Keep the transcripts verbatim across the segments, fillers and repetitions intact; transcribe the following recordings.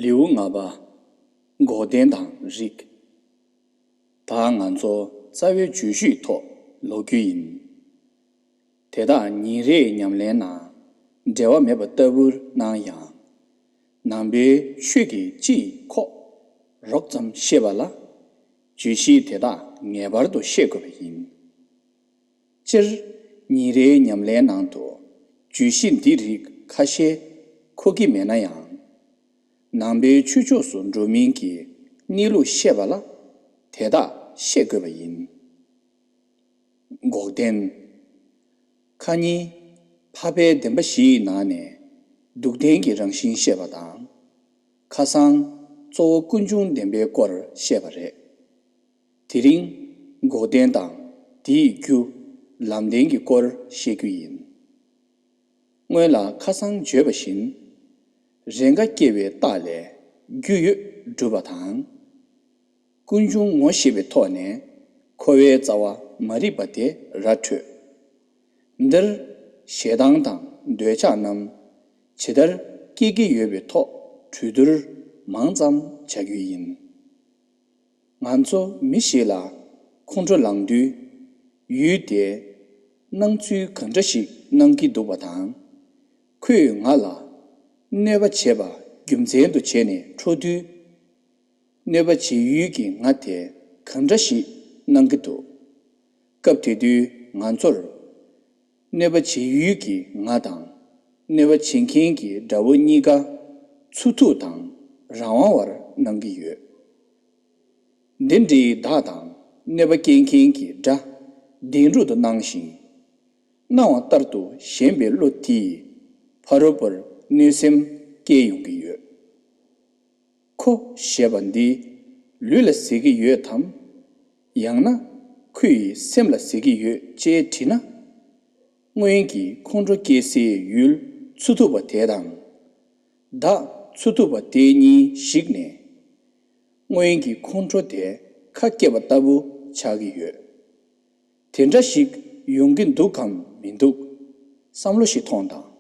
ལེའུ་ལྔ་པ། འགོག་བདེན་དང་རིགས། ད་ང་ཚོ་རྩ་བའི་བརྗོད་གཞིའི་ཐོག་ལོག་རྒྱུ་ཡིན། དེ་དག་ཉིན་རེའི་ཉམས་ལེན་ནང་འབྲེལ་བ་མེད་པ་ལྟ་བུར་སྣང་ཡང་། ནང་པའི་ཆོས་ཀྱི་སྤྱིའི་ཁོག་རོབ་ཙམ་ཤེས་པ་ལ། བརྗོད་གཞི་དེ་དག་ངེས་པར་དུ་ཤེས་དགོས་པ་ཡིན། སྤྱིར། ཉིན་རེའི་ཉམས་ལེན་ནང་དུ་བརྗོད་གཞི་འདི་རིགས་ཁ་ཤས་མཁོ་གི་མེད་ན་ཡང་། ནང་པའི་ཆོས་ཕྱོགས་སུ་འགྲོ་མིན་གྱི་གནས་ལུགས་ཤེས་པ་ལ་དེ་དག་ཤེས་དགོས་པ་ཡིན། འགོག་བདེན། ཁ་ཉིན་འཕགས་པའི་བདེན་པ་བཞིའི་ནང་ནས་སྡུག་བདེན་གྱི་རང་བཞིན་བཤད་པ་དང་། ཁ་སང་གཙོ་བོ་ཀུན་འབྱུང་བདེན་པའི་སྐོར་བཤད་པ་རེད། དེ་རིང་འགོག་བདེན་དང་དེའི་རྒྱུ་ལམ་བདེན་གྱི་སྐོར་བཤད་རྒྱུ་ཡིན། སྔོན་ལ་ཁ་སང་བརྗོད་པ་བཞིན། རེས་འགའ་སྐྱེ་བའི་རྟགས་ལས་རྒྱུ་ཡོད་སྒྲུབ་པ་དང་། ཀུན་འབྱུང་ངོ་ཤེས་པའི་ཐོག་ནས་འཁོར་བའི་རྩ་བ་མ་རིག་པ་དེ་ར་འཕྲོད། འདིར་ཞེ་སྡང་དང་འདོད་ཆགས་རྣམས་ཇི་ལྟར་སྐྱེ་གི་ཡོད་པའི་ཐོག་གྲོས་བསྡུར་མང་ཙམ་བྱ་རྒྱུ་ཡིན། ང་ཚོ་མི་ཞིག་ལ་ཁོང་ཁྲོ་ལངས་དུས། ཡུལ་དེས་སྣང་ཚུལ་གང་འདྲ་ཞིག་སྣང་གི་འདུག་པ་དང་། ཁོས་ང་ལ་གནོད་པ་བྱས་པ་རྒྱུ་མཚན་དུ་བྱས་ནས་ཁྲོ་དུས། གནོད་པ་བྱེད་ཡུལ་གྱི་ང་དེ་གང་འདྲ་ཞིག་སྣང་གི་འདུག་སྐབས་དེ་དུས་ང་ཚོར། གནོད་པ་བྱེད་ཡུལ་གྱི་ང་དང་། གནོད་པ་བྱེད་མཁན་གྱི་དགྲ་བོ་གཉིས་ཀ་འཚུབ་ཐུབ་དང་རང་དབང་བར་སྣང་གི་ཡོད། འདི་འདྲའི་བདག་དང་གནོད་པ་སྐྱེལ་མཁན་གྱི་དགྲ་བདེན་གྲུབ་ཏུ་སྣང་ཞིང་། སྣང་བ་ལྟར་དུ་ཞེན་པའི་བློ་དེས་ཕ་རོལ་པོར་གནོད་སེམས་སྐྱེ་ཡོང་གི་ཡོད། ཁོ་ཞེས་པ་འདི་ལུས་ལ་ཟེར་གྱི་ཡོད་དམ། ཡང་ན་ཁོ་ཡི་སེམས་ལ་ཟེར་གྱི་ཡོད་ཅེས་དྲིས་ན། སྔོན་གྱི་ཁོང་ཁྲོ་སྐྱེ་སའི་ཡུལ་འཚུབ་ཐུབ་པ་དེ་དང་། བདག་འཚུབ་ཐུབ་པ་དེ་གཉིས་ཞིག་ནས། སྔོན་གྱི་ཁོང་ཁྲོ་དེ་ཁ་སྐྱེས་པ་ལྟ་བུ་ཆགས་ཀྱི་ཡོད། དེ་འདྲ་ཞིག་ཡོང་གི་འདུག་གམ་མི་འདུག་བསམ་བློ་ཞིག་ཐོངས་དང་།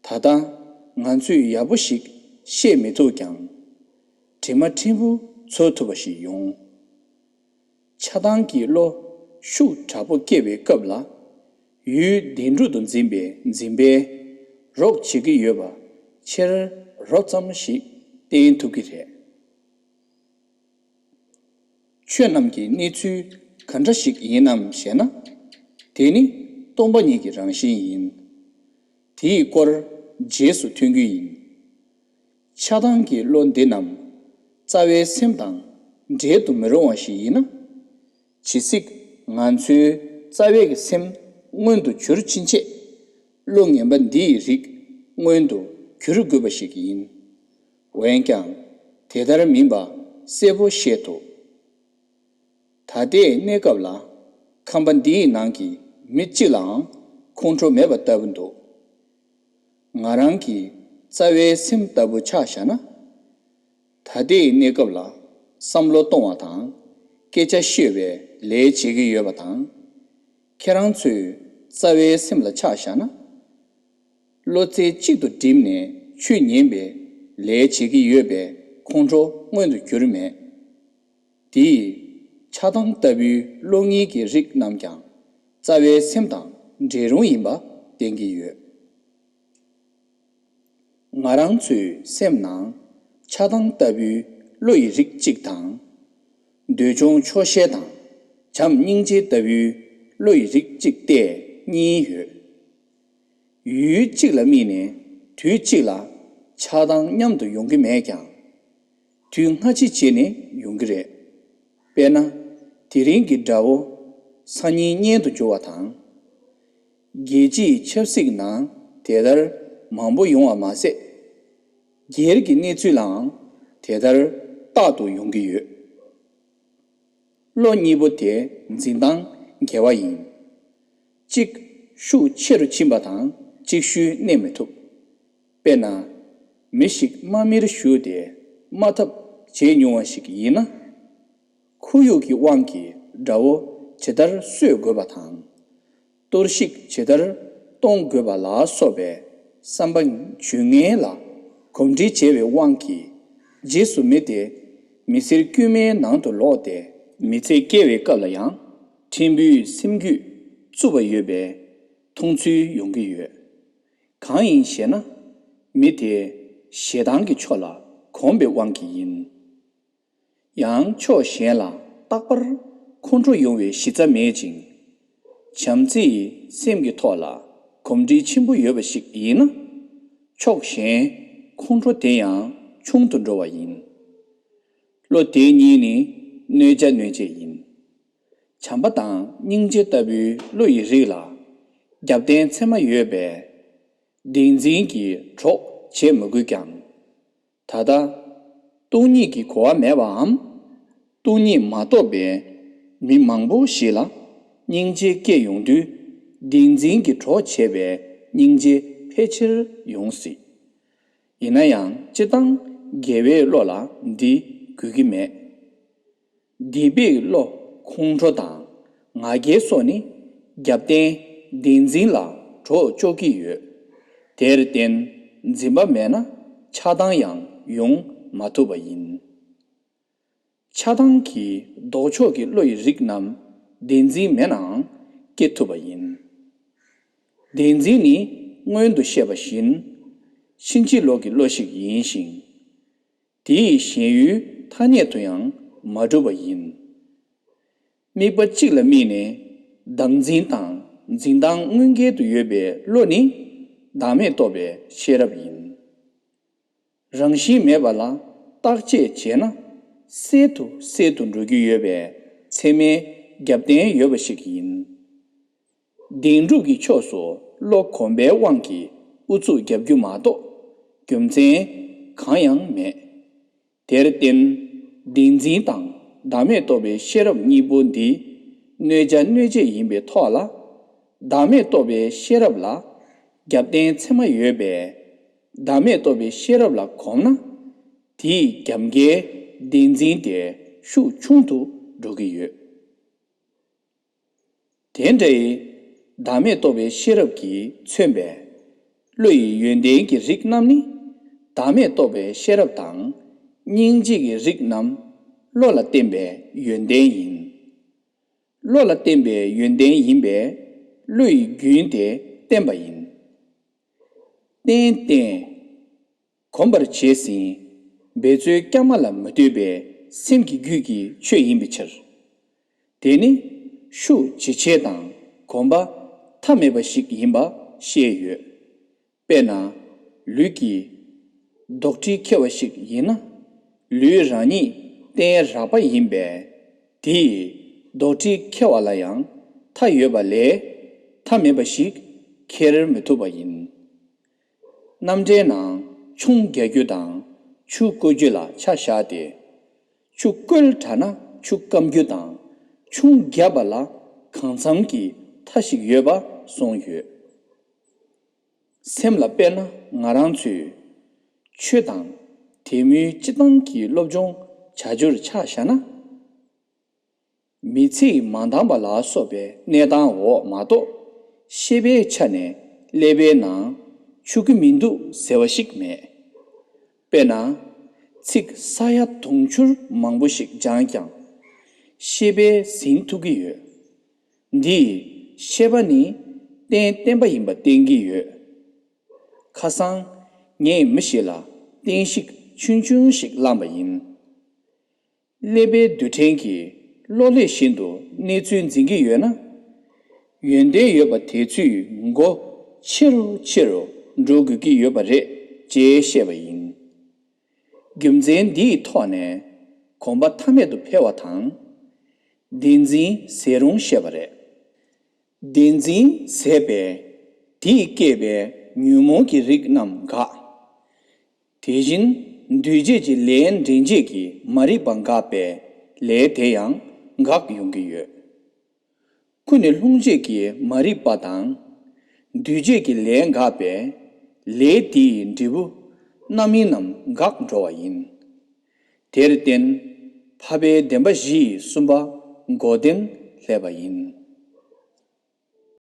ད་ལྟ་ང་ཚོས་ཡག་པོ་ཞིག་བཤད་མི་ཐུབ་ཀྱང་། དྲི་མ་ཕྲན་བུ་ཚོར་ཐུབ་པ་ཞིག་ཡོང་། ཆགས་སྡང་གི་བློ་ཤུགས་དྲག་པོ་སྐྱེ་བའི་སྐབས་ལ། ཡུལ་བདེན་གྲུབ་ཏུ་འཛིན་པའི་འཛིན་པས་རོགས་བྱེད་ཀྱི་ཡོད་པ་ཕྱིར་རོབ་ཙམ་ཞིག་བསྟན་ཐུབ་ཀྱི་རེད། ཆོས་རྣམས་ཀྱི་གནས་ཚུལ་ག་འདྲ་ཞིག་ཡིན་ནམ་ཞེ་ན། དེ་ནི་སྟོང་པ་ཉིད་ཀྱི་རང་བཞིན་ཡིན། དེའི་སྐོར་རྗེས་སུ་ཐོན་རྒྱུ་ཡིན། ཆགས་སྡང་གི་བློ་འདི་རྣམས་རྩ་བའི་སེམས་དང་འབྲལ་དུ་མི་རུང་བ་ཞིག་ཡིན་ན། ཇི་སྲིད་ང་ཚོའི་རྩ་བའི་སེམས་མངོན་དུ་གྱུར་ཕྱིན་ཆད། བློ་ངན་པ་འདིའི་རིགས་མངོན་དུ་གྱུར་དགོས་པ་ཞིག་ཡིན། འོན་ཀྱང་དེ་ལྟར་མིན་པ་གསལ་པོ་ཤེས་ཐུབ། ད་ལྟའི་གནས་སྐབས་ལ་ཁང་པ་འདིའི་ནང་གི་མི་གཅིག་ལའང་ཁོང་ཁྲོ་མེད་པ་ལྟ་བུ་འདུག་ང་རང་གི་རྩ་བའི་སེམས་ལྟ་བུ་ཆ་བཞག་ན། ད་ལྟའི་གནས་སྐབས་ལ་བསམ་བློ་གཏོང་བ་དང་སྐད་ཆ་ཤོད་པའི་ལས་བྱེད་ཀྱི་ཡོད་པ་དང་། ཁྱེད་རང་ཚོའི་རྩ་བའི་སེམས་ལ་ཆ་བཞག་ན། བློ་རྩེ་གཅིག་ཏུ་བསྒྲིམས་ནས་ཆོས་ཉན་པའི་ལས་བྱེད་ཀྱི་ཡོད་པས་ཁོང་ཁྲོ་མངོན་དུ་གྱུར་མེད། དེས་ཆགས་སྡང་ལྟ་བུའི་བློ་ངན་གྱི་རིགས་རྣམས་ཀྱང་རྩ་བའི་སེམས་དང་འབྲལ་རུང་ཡིན་པ་བསྟན་གྱི་ཡོད། ང་རང་ཚོའི་སེམས་ནང་ཆགས་སྡང་ལྟ་བུའི་བློ་ཡི་རིགས་གཅིག་དང་། འདོད་ཆུང་ཆོག་ཤེས་དང་བྱམས་སྙིང་རྗེ་ལྟ་བུའི་བློ་ཡི་རིགས་གཅིག་སྟེ་གཉིས་ཡོད། ཡུལ་གཅིག་ལ་དམིགས་ནས་དུས་གཅིག་ལ་ཆགས་སྡང་མཉམ་དུ་ཡོང་གི་མེད་ཀྱང་། དུས་སྔ་ཕྱི་བྱས་ནས་ཡོང་གི་རེད། དཔེར་ན། དེ་རིང་གི་དགྲ་བོ་སང་ཉིན་གཉེན་དུ་འགྱུར་བ་དང་། རྒྱལ་སྤྱིའི་ཆབ་སྲིད་ནང་དེ་ལྟར་མང་པོ་ཡོང་བ་མ་ཟད། སྒེར་གྱི་གནས་ཚུལ་ལའང་དེ་ལྟར་རྟག་ཏུ་ཡོང་གི་ཡོད། བློ་གཉིས་པོ་དེ་འཛིན་སྟངས་འགལ་བ་ཡིན། གཅིག་ཤུགས་ཆེ་རུ་ཕྱིན་པ་དང་གཅིག་ཤུལ་གནས་མི་ཐུབ། དཔེར་ན། མི་ཞིག་དམག་མིར་ཞུགས་ཏེ་དམག་འཐབ་བྱེད་མྱོང་བ་ཞིག་ཡིན་ན། ཁོར་ཡུག་གི་དབང་གིས་དགྲ་བོ་ཇི་ལྟར་གསོད་དགོས་པ་དང་། གཏོར་བཤིག་ཇི་ལྟར་གཏོང་དགོས་པ་ལ་སོགས་པའི་བསམ་པ་ཇུས་ངན་ལ་ གོམས་འདྲིས་བྱས་པའི་དབང་གིས། རྗེས་སུ་མི་དེ་མི་སེར་དཀྱུས་མའི་ནང་དུ་ལོག་སྟེ། མི་ཚེ་སྐྱེལ་བའི་སྐབས་ལ་ཡང་ཕྲན་བུའི་སེམས་རྒྱུད་རྩུབ་པ་ཡོད་པའི་མཐོང་ཚུལ་ཡོང་གི་ཡོད། གང་ཡིན་ཞེ་ན། མི་དེ་ཞེ་སྡང་གི་ཕྱོགས་ལ་གོམས་པའི་དབང་གིས་ཡིན། ཡང་ཕྱོགས་གཞན་ལ་རྟག་པར་ཁོང་ཁྲོ་ཡོང་བའི་གཞི་རྩ་མེད་ཅིང་། བྱམས་བརྩེའི་སེམས་ཀྱི་ཐོག་ལ་གོམས་འདྲིས་ཆེན་པོ་ཡོད་པ་ཞིག་ཡིན་ན། ཕྱོགས་གཞན་ཁོང་ཁྲོ་དེ་ཡང་ཆུང་དུ་འགྲོ་བ་ཡིན། བློ་དེ་གཉིས་ནི་གནོད་བྱ་གནོད་བྱེད་ཡིན། བྱམས་པ་དང་སྙིང་རྗེ་ལྟ་བུའི་བློ་ཡི་རིགས་ལ། རྒྱབ་རྟེན་ཚད་མ་ཡོད་པས། བདེན་འཛིན་གྱི་གྲོགས་བྱེད་མི་དགོས་ཀྱང་། ད་ལྟ། སྟོང་ཉིད་ཀྱི་གོ་བ་མེད་པའམ། སྟོང་ཉིད་མ་རྟོགས་པའི་མི་མང་པོ་ཞིག་ལ་སྙིང་རྗེ་སྐྱེ་ཡོང་དུས། བདེན་འཛིན་གྱི་གྲོགས་བྱས་པའི་སྙིང་རྗེ་ཕལ་ཆེར་ཡོང་སྲིད། ཡིན་ན་ཡང་སྤྱིར་བཏང་དགེ་བའི་བློ་ལ་འདི་དགོས་ཀྱི་མེད། སྡིག་པའི་བློ་ཁོང་ཁྲོ་དང་ང་རྒྱལ་སོགས་ནི་རྒྱབ་རྟེན་བདེན་འཛིན་ལ་གྲོགས་གཅོག་གི་ཡོད། དེར་བརྟེན་འཛིན་པ་མེད་ན་ཆགས་སྡང་ཡང་ཡོང་མ་ཐུབ་པ་ཡིན། ཆགས་སྡང་གི་ལྡོག་ཕྱོགས་ཀྱི་བློ་ཡི་རིགས་རྣམས་བདེན་འཛིན་མེད་ནའང་སྐྱེ་ཐུབ་པ་ཡིན། བདེན་འཛིན་ནི་སྔོན་དུ་བཤད་པ་བཞིན་ཕྱིན་ཅི་ལོག་གི་བློ་ཞིག་ཡིན་ཞིང་། དེའི་ཞེན་ཡུལ་ཐ་སྙད་དུ་ཡང་མ་གྲུབ་པ་ཡིན། དམིགས་པ་གཅིག་ལ་དམིགས་ནས་བདག་འཛིན་དང་འཛིན་སྟངས་དངོས་འགལ་དུ་ཡོད་པའི་བློ་ནི་བདག་མེད་རྟོགས་པའི་ཤེས་རབ་ཡིན། རང་བཞིན་མེད་པ་ལ་བརྟག་དཔྱད་བྱས་ན་གསལ་དུ་གསལ་དུ་འགྲོ་རྒྱུ་ཡོད་པའི་ཚད་མའི་རྒྱབ་རྟེན་ཡོད་པ་ཞིག་ཡིན། བདེན་གྲུབ་ཀྱི་ཕྱོགས་སུ་བློ་གོམས་པའི་དབང་གིས་ཨུ་ཚུགས་རྒྱབ་རྒྱུ་མ་གཏོགས་རྒྱུ་མཚན་གང་ཡང་མེད། དེར་བརྟེན་བདེན་འཛིན་དང་བདག་མེད་རྟོགས་པའི་ཤེས་རབ་གཉིས་པོ་འདི་གནོད་བྱ་གནོད་བྱེད་ཡིན་པའི་ཐོག་ལ། བདག་མེད་རྟོགས་པའི་ཤེས་རབ་ལ་རྒྱབ་རྟེན་ཚད་མ་ཡོད་པས། བདག་མེད་རྟོགས་པའི་ཤེས་རབ་ལ་གོམས་ན། དེའི་རྒྱབ་འགལ་བདེན་འཛིན་དེ་ཤུགས་ཆུང་དུ་འགྲོ་གི་ཡོད། དེ་འདྲའི་བདག་མེད་རྟོགས་པའི་ཤེས་རབ་ཀྱིས་མཚོན་པའི་བློ་ཡི་ཡོན་ཏན་གྱི་རིགས་རྣམས་ནི། བདག་མེད་རྟོགས་པའི་ཤེས་རབ་དང་སྙིང་རྗེ་གི་རིགས་རྣམས་བློ་ལ་བརྟེན་པའི་ཡོན་ཏན་ཡིན། བློ་ལ་བརྟེན་པའི་ཡོན་ཏན་ཡིན་པས་བློ་ཡི་རྒྱུན་དེ་བརྟན་པ་ཡིན། བརྟན་བརྟན། གོམས་པར་བྱས་ཟིན། འབད་རྩོལ་རྐྱང་མ་ལ་མི་ལྟོས་པའི་སེམས་ཀྱི་རྒྱུད་ཀྱི་ཆོས་ཡིན་པའི་ཕྱིར། དེ་ནི་ཤུགས་ཇེ་ཆེ་དང་གོམས་པ་མཐའ་མེད་པ་ཞིག་ཡིན་པ་ཤེས་ཡོད། དཔེར་ན། ལུས་ཀྱི་རྡོག་ཁྲེས་འཁེལ་བ་ཞིག་ཡིན་ན། ལུས་རང་ཉིད་བརྟན་རགས་པ་ཡིན་པས། དེས་རྡོག་ཁྲེས་འཁེལ་བ་ལ་ཡང་མཐའ་ཡོད་པ་ལས་མཐའ་མེད་པ་ཞིག་འཁེལ་མི་ཐུབ་པ་ཡིན། རྣམ་འགྲེལ་ནང་ཆུང་རྒྱག་རྒྱུ་དང་ཆུ་བསྐོལ་རྒྱུ་ལ་ཆ་བཞག་སྟེ། ཆུ་བསྐོལ་དྲགས་ན་ཆུ་སྐམ་རྒྱུ་དང་ཆུང་རྒྱག་པ་ལ་གང་འཚམ་གྱི་མཐའ་ཞིག་ཡོད་པ་གསུངས་ཡོད། སེམས་ལ་དཔེར་ན་ང་རང་ཚོས་ཆོས་དང་དེ་མུའི་སྤྱི་བཏང་གི་སློབ་སྦྱོང་བྱ་རྒྱུར་ཆ་བཞག་ན། མི་ཚེ་མ་འདང་བ་ལ་སོགས་པའི་གནས་སྟངས་འོག་མ་གཏོགས་ཤེས་པའི་ཆ་ནས་ཀླད་པའི་ནང་ཆུ་གི་མི་འདུག་ཟེར་བ་ཞིག་མེད། དཔེར་ན། ཚིག་ས་ཡ་དུང་ཕྱུར་མང་པོ་ཞིག་སྦྱངས་ཀྱང་ཤེས་པས་ཟིན་ཐུབ་ཀྱི་ཡོད། འདིས་ཤེས་པ་ནི་གཏན་བརྟན་པ་ཡིན་པ་བསྟན་གྱི་ཡོད། ཁ་སང་ངས་མི་ཞིག་ལ་བསྟན་བཤིག་ཆུང་ཆུང་ཞིག་བསླངས་པ་ཡིན། ཀླད་པའི་རྡུལ་ཕྲན་གྱིས་གློག་ཀླད་བཞིན་དུ་གནས་ཚུལ་འཛིན་གྱི་ཡོད་ན། ཡོན་ཏན་ཡོད་པ་དེ་ཚོས་མགོ་ཆེ་རུ་ཆེ་རུ་འགྲོ་དགོས་ཀྱི་ཡོད་པ་རེད་ཅེས་བཤད་པ་ཡིན། རྒྱུ་མཚན་འདིའི་ཐོག་ནས་གོམས་པ་མཐའ་མེད་དུ་འཕེལ་བ་དང་། བདེན་འཛིན་ཟད་རུང་བཤད་པ་རེད། བདེན་འཛིན་ཟད་པས་དེས་བསྐྱེད་པའི་ཉོན་མོངས་ཀྱི་རིགས་རྣམས་འགག། དེ་བཞིན་འདུས་བྱས་ཀྱི་ལས་འདྲེན་བྱེད་ཀྱི་མ་རིག་པ་འགགས་པས་ལས་དེ་ཡང་འགག་ཡོང་གི་ཡོད། ཀུན་ནས་སློང་བྱེད་ཀྱི་མ་རིག་པ་དང་། འདུས་བྱས་ཀྱི་ལས་འགགས་པས་ལས་དེའི་འབྲས་བུ་རྣམ་སྨིན་རྣམས་འགག་འགྲོ་བ་ཡིན། དེར་བརྟེན་འཕགས་པའི་བདེན་པ་བཞི་ཡི་གསུམ་པ་མགོ་ལྡན་སླེབས་པ་ཡིན།